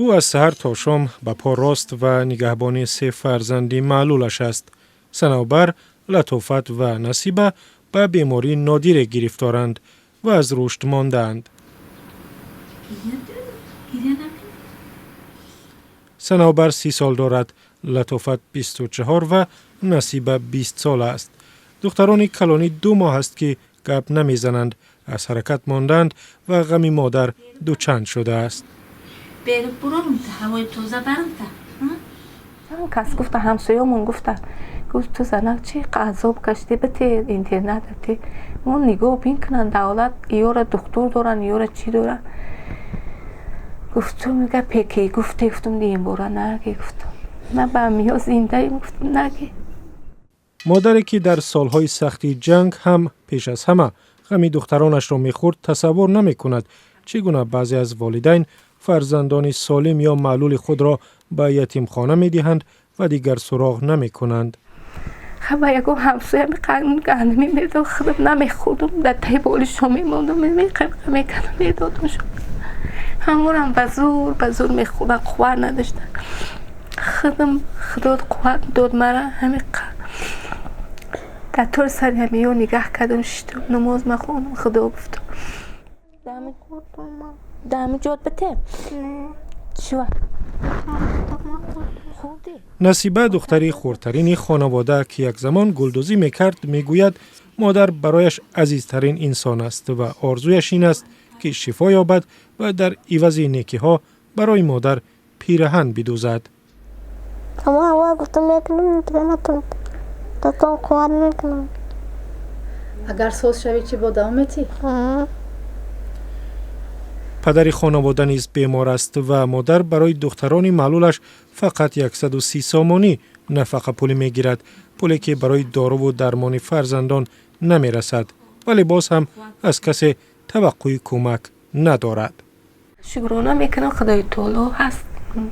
Ӯ аз саҳар то шом ба по рост ва нигаҳбони се фарзанди маълулаш аст. Санавбар, Латофат ва Насиба ба бемории нодире гирифторанд ва аз рушд мондаанд. Гиря накун. Санавбар 30 сол дорад, Латофат 24 ва Насиба 20 сола аст. Духтарони калонӣ 2 моҳ аст, ки гап намезананд, аз ҳаракат мондаанд ва ғами модар дучанд шудааст. Беру бурорум та, ҳавои тоза барам та. Чанд кас гуфта, ҳамсоёмон гуфта, гуфт: «Ту занак чи азоб кашидӣ, бите интернат те мо нигоҳ бин кунанд, давлат иёра духтур доранд, иёра чӣ доранд». Гуфтум гапе ки гуфте, гуфтум ин бора наге, гуфтум ман ба миё зиндаем, гуфтум наге. Модаре, ки дар солҳои сахти ҷанг ҳам пеш аз ҳама ғами духтаронашро мехӯрд, тасаввур намекунад, чӣ гуна баъзе аз волидайн фарзандони солим ё маълули худро ба ятимхона медиҳанд ва дигар суроғ намекунанд. Хаба ягон ҳамсоя гандумӣ медод, худам намехӯрдум, дар таи болишо мемондум, мекардам, медодум. Ҳамонам ба зӯр, ба зӯр мехӯрдам, қувват надоштам. Худам Худо қувват дод мара, ҳами дар тори сари ҳамиё нигаҳ кардам, шиштам, намоз махондам, Худо гуфтам. Дами ҷот бите чива. Насиба, духтари хурдтарини хонавода, ки як замон гулдӯзӣ мекард, мегӯяд, модар барояш азизтарин инсон аст ва орзуяш ин аст, ки шифо ёбад ва дар ивази некиҳо барои модар пираҳан бидӯзад. Ама аввал гуфтам, мекунам, дигар дастам қувват мекунам. Агар соз шавӣ, чӣ, бо давом метӣ? Падари хонавода низ бемор аст ва модар барои духтарони маълулаш фақат 130 сомонӣ нафақапулӣ мегирад, пуле ки барои доруву дармони фарзандон намерасад, вале боз ҳам аз касе таваққӯи кӯмак надорад. Шукрона мекунам, Худои таоло ҳаст,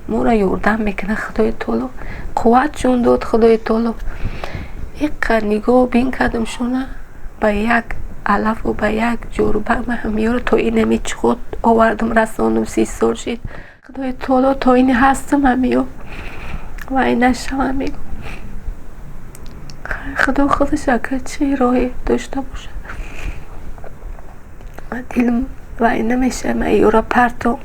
моро ёрдам мекунад. Худои таоло қувват ҷон дод. Худои таоло иққа нигоҳ бин кардам шуна, ба як алафу ба як ҷоруба ҳамиёро то инами чиқот овардам, расондам. 30 сол шид. Худои таоло то ини ҳастам, ҳамиё вай нашавам, мегӯ. Худо худаш агар чӣ роҳе дошта бошад, дилм вай намешавад, ман ёра партом.